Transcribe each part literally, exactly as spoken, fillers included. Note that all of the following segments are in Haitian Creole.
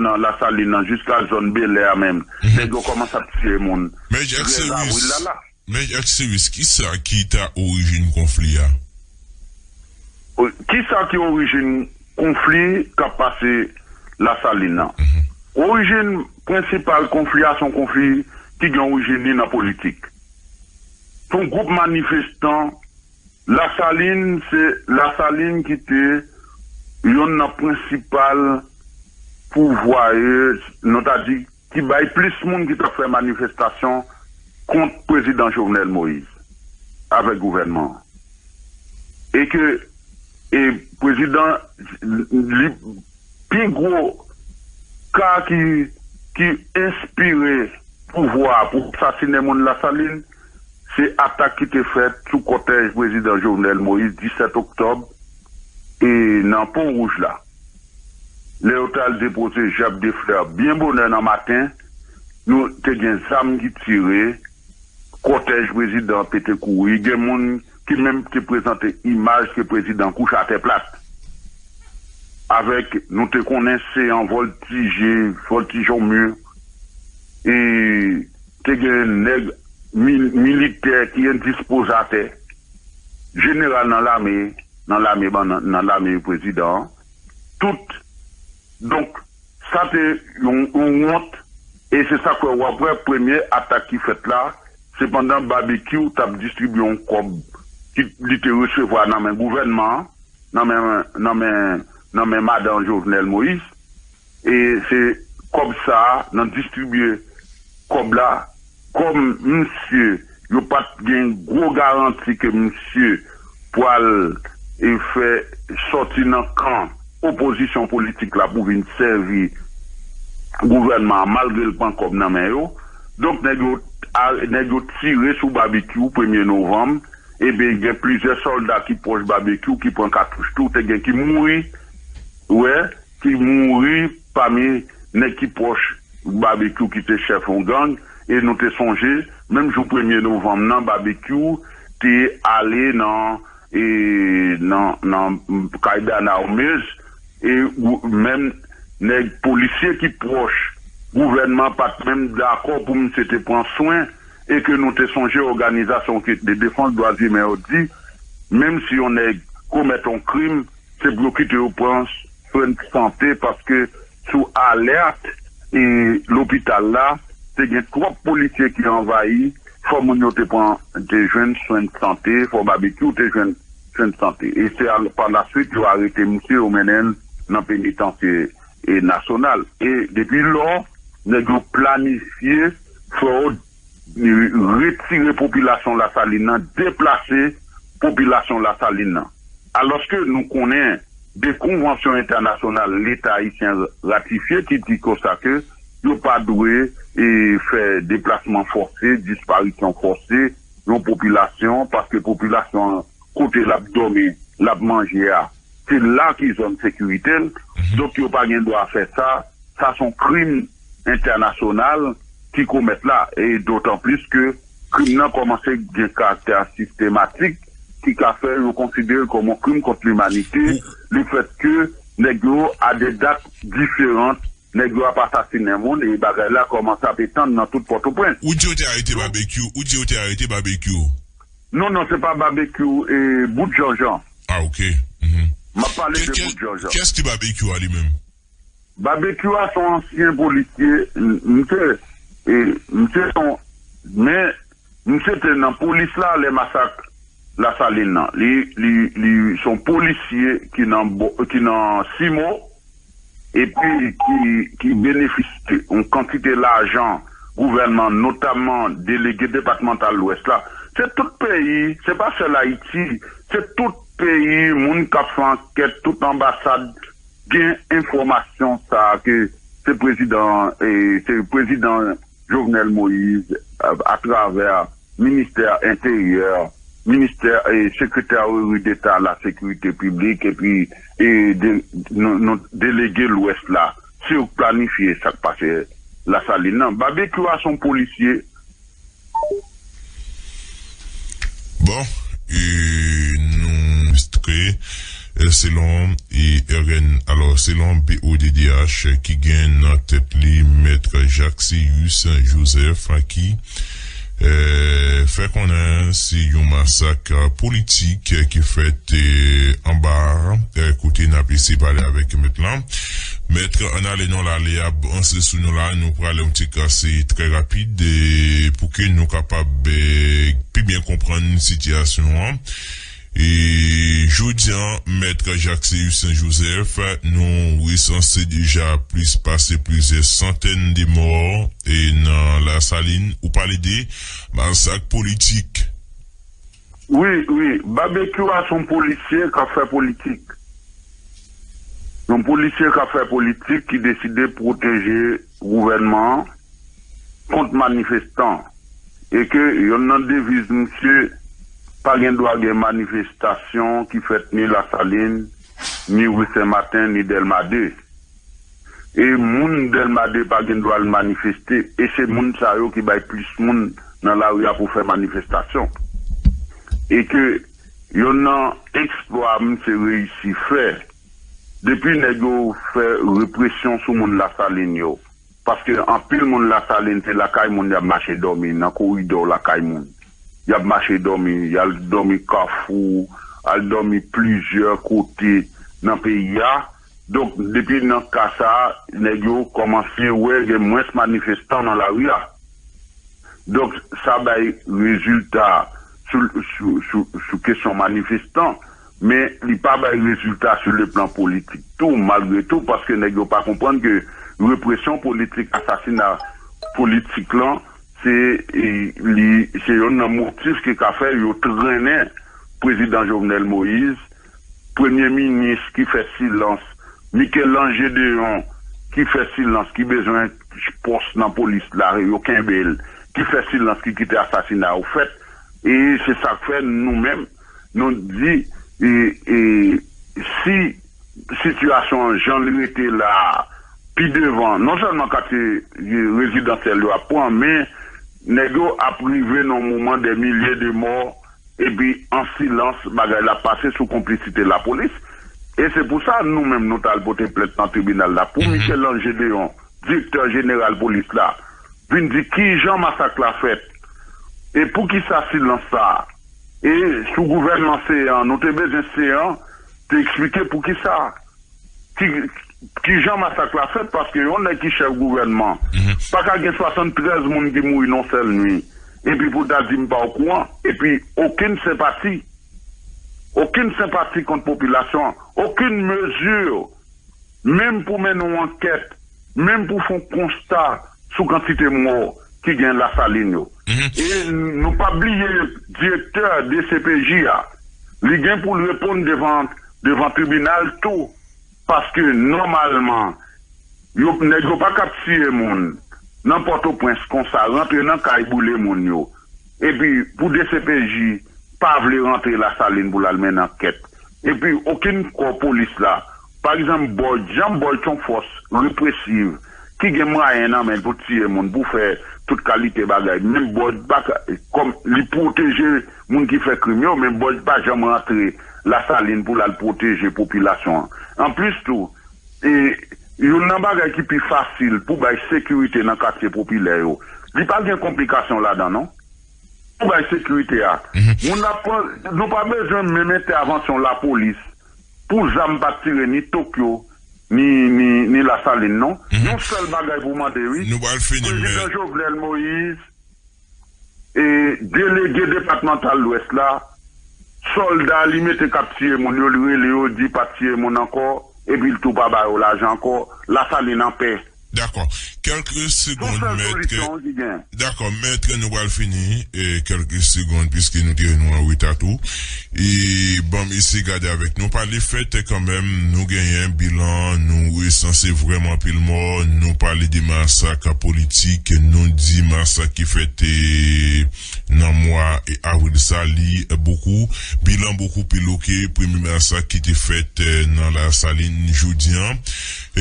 nan Lasalin nan, jiska zòn Belè a menm. Nèg yo kòmanse ap tiye moun. Trèz avril la la. Men Jacques Sirius, kisa ki ta orijin konfli a? Kisa ki orijin konfli k ap pase Lasalin nan? Orijin prensipal konfli a se yon konfli ki gen orijin li nan politik. Se yon gwoup manifestan Lasalin, se Lasalin ki te yonn nan prensipal pouvwayè, nou ta di, ki bay plis moun ki t ap fè manifestasyon kont prezidan Jovenel Moïse avèk gouvènman an. E ke e prezidan li pi gwo ka ki ki enspire pouvwa a pou sasinen moun Lasalin, se atak ki te fèt sou kòtèj prezidan Jovenel Moïse disèt oktòb e nan Pon Wouj la. Lè yo t al depoze jab de flè byen bonè nan maten, nou te gen zam ki tire, kòtèj prezidan an pete kouri, gen moun ki menm te prezante imaj ke prezidan kouche atè plat. Avèk, nou te konnen se an vòltije, vòltije yon mi, e te gen nèg mi- militè ki endispozatè, jeneral nan lame, nan lame nan lame prezidan an, tout. Donk, sa te yon wont, e se sa k fè w ap wè premye atak ki fèt la, se pandan Babekyou t ap distribye yon kòb ki li te resevwa nan men gouvènman an, nan men nan men nan men madan Jovenel Moïse, e se kòb sa a nan distribye kòb la, kòm misye, yo pa t gen gwo garanti ke misye pwal e fè sòti nan kan opozisyon politik la pou vin sèvi gouvènman an malgre l pran kòb nan men yo. Donk nèg yo nèg yo tire sou Babekyou premye novanm, ebyen gen plizyè sòlda ki pwòch Babekyou ki pran katouch tou, te gen ki mouri, wè, ki mouri pami nèg ki pwòch Babekyou ki te chèf yon gang, e nou te sonje menm jou premye novanm nan Babekyou te ale nan e nan nan kay Bernard Mez, e menm nèg polisye ki pwòch gouvènman pa t menm dakò pou misye te pran swen, e ke nou te sonje òganizasyon de defans dwa imen yo di, menm si yon nèg komèt yon krim, se pou yo kite yo pran swen sante paske sou alèt e lopital la, te gen twòp polisye ki anvayi, fò moun yo te pran te jwenn swen sante, fò Babekyou te jwenn swen sante. E se pa la swit yo arete misye, yo mennen l nan penitansye e nasyonal. E depi lò, nèg yo planifye fè yo retire popilasyon Lasalin nan, deplase popilasyon Lasalin nan. Alòske nou konnen de konvansyon entènasyonal Leta ayisyen ratifye ki di konsa ke yo pa dwe e, fè deplasman fòse, disparisyon fòse yon popilasyon, paske popilasyon an kote l ap dòmi, l ap manje a, se la ki zòn sekirite l. Donk yo pa gen dwa fè sa. Sa se yon krim entènasyonal ki komèt la, e dotan plis ke krim nan kòmanse gen karaktè sistematik ki ka fè yo konsidere l kòm yon krim kont limanite, lefètke nèg yo a de dat diferan, nèg yo ap asasinen moun e bagay la kòmanse ap etann nan tout Pòtoprens. Ou di yo te arete Babekyou, ou di yo te arete Babekyou. Non, non, se pa Babekyou, e Bout Janjan. Ah, ok. M ap pale de Bout Janjan. Kiyès ki Babekyou a li menm? Babekyou a se yon ansyen polisye, misye, e, misye se yon, men misye te nan polis la lè masak Lasalin nan. Li, li, li se yon polisye ki nan, ki nan Simo, epi ki, ki benefisye yon kantite lajan gouvènman, notamman delege depatmantal Lwès la. Se tout peyi, se pa sèl Ayiti, se tout peyi, moun k ap fè ankèt, tout anbasad, gen enfòmasyon sa a ke se prezidan e se prezidan Jovenel Moïse atravè ministè enteryè, ministè e sekretè deta la sekirite piblik epi e de, nou, nou delege lwès la se yo k planifye sa k pase Lasalin nan. Babekyou a se yon polisye. Bon, e nou tre selon e R N, alò, selon B O D D H ki gen nan tèt li Mèt Jacques Céus Joseph ki eh, fè konnen se yon masak eh, politik eh, ki fèt eh, anba eh, kote n ap eseye pale avèk mèt lan. Mèt, ann ale non la, lè y ap anse sou nou la, nou prale yon ti kase trè rapid eh, pou ke nou kapab eh, pi byen konprann sitiyasyon an. E jodi an, Mèt Jacques Céus Joseph, nou resanse deja plis pase plizyè santèn de mò e nan Lasalin. Ou pale de masak politik. Wi, wi. Babekyou a se yon polisye k ap fè politik. Yon polisye k ap fè politik ki deside pwoteje gouvènman an kont manifestan e ke yonn nan deviz misye pa gen dwa gen manifestasyon ki fèt ni Lasalin, ni Ri Sen Maten, ni Dèlma de. E moun Dèlma de pa gen dwa al manifeste e se moun sa yo ki bay plis moun nan lari a pou fè manifestasyon. E ke yonn nan eksplwa misye reyisi fè depi nèg yo fè represyon sou moun Lasalin yo. Paske anpil moun Lasalin se lakay moun y ap mache dòmi, nan koridò lakay moun. Y ap mache dòmi, y al dòmi Kafou, al dòmi plizyè kote nan peyi a. Donk, depi nan ka sa a, nèg yo kòmanse wè gen mwens manifestan nan lari a. Donk, sa bay rezilta sou, sou, sou, sou kesyon manifestan. Men li pa bay rezilta sou le plan politik tou, malgre tou, paske nèg yo pa konprann ke represyon politik, asasina politik lan, se li se youn nan motif ki ka fè yo trennen prezidan Jovenel Moïse, premye minis ki fè silans, Michel-Ange Deon ki fè silans, ki bezwen pòs nan polis la, yo kenbe l, ki fè silans, ki kite asasina yo fèt. E se sa k fè nou menm, nou di e, e, si sitiyasyon an jan l rete la a, pi devan, non sèlman katye rezidansyèl yo ap pran, men nèg yo ap rive nan yon moman dè milye de mò, epi an silans bagay la ap pase sou konplisite lapolis. E se pou sa nou menm nou t al pote plent nan tribinal la pou Michel-Ange Deon, direktè jeneral polis la, vin di kijan masak la fèt e poukisa silans sa a. E sou gouvènman Seyan, nou te bezwen Seyan te eksplike poukisa. Ki, kijan masak la fèt, paske yon nèg ki chèf gouvènman pa ka gen swasanntrèz moun ki mouri nan yon sèl nwi, epi pou l ta di m pa okouran, epi okenn senpati, okenn senpati kont popilasyon an, okenn mezi, menm pou mennen yon ankèt, menm pou fè yon konsta sou kantite mò ki gen Lasalin yo. E nou pa bliye direktè D C P J a, li gen pou l reponn devan, devan tribinal tou, paske nòmalman, yo, nèg yo pa ka ap tiye moun nan Pòtoprens konsa, rantre nan kay boule moun yo. Epi pou D C P J pa vle rantre Lasalin pou l al mennen ankèt. Epi okenn kò polis la, pa egzanp, Bòj, jan Bòj se yon fòs represiv ki gen mwayen nan men l pou tiye moun, pou fè tout kalite bagay. Men Bòj pa ka, kòm li pwoteje moun ki fè krim yo, men Bòj pa janm rantre Lasalin pou l al pwoteje popilasyon an. Anplis tou, e, youn nan bagay ki pi fasil pou bay sekirite nan katye popilè yo, li pa gen konplikasyon ladan non. Pou bay sekirite a. Moun ap pran, nou pa bezwen menm entèvansyon lapolis pou zam pa tire ni Tokyo, ni, ni, ni Lasalin non. Yon sèl bagay pou mande wi. Nou pral fini, men prezidan Jovenel Moïse, e, delege depatmantal Lwès la, sòlda li mete k ap tiye moun yo, li rele yo, di pa tiye moun ankò, epi l tou pa ba yo lajan ankò, Lasalin anpè. Dakò. Kèlke segonn, mèt. Dakò, mèt, nou pral fini. E, kèlke segonn, piske nou te nou an reta tou. E, ban m eseye gade avèk nou. Pale fèt kanmenm, nou genyen bilan, nou resanse vrèman anpil mò, nou pale de masak politik, nou di masak ki fèt e, nan mwa e, avril sa, li bokou, bilan bokou pi lo ke premye masak ki te fèt e, nan Lasalin jodi an,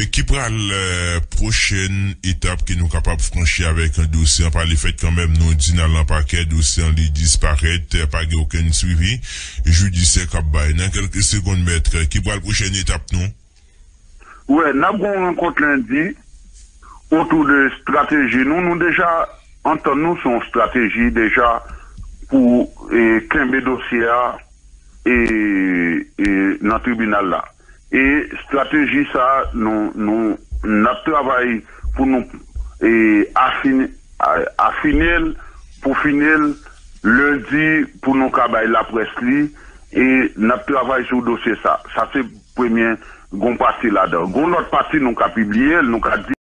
e ki pral e, pwochèn etap ke nou kapab franchi avèk dosye an, pa lefèt kanmenm nou di n al nan pakè, dosye an li disparèt, pa gen okenn swivi jidisyè k ap bay. Nan kèlke segonn, mèt, ki pral pwochèn etap nou? Wè, n ap gen yon rankont lendi otou de estrateji nou. Nou deja antann nou sou yon estrateji deja pou e, kenbe dosye a e, e, nan tribinal la. E estrateji sa a, nou, nou, n ap travay pou nou e, afin, a- afine l, pou fini l lendi, pou nou ka bay laprès li. E n ap travay sou dosye sa. Sa se premye gon pati ladan. Gon lòt pati nou ka pibliye l, nou ka di.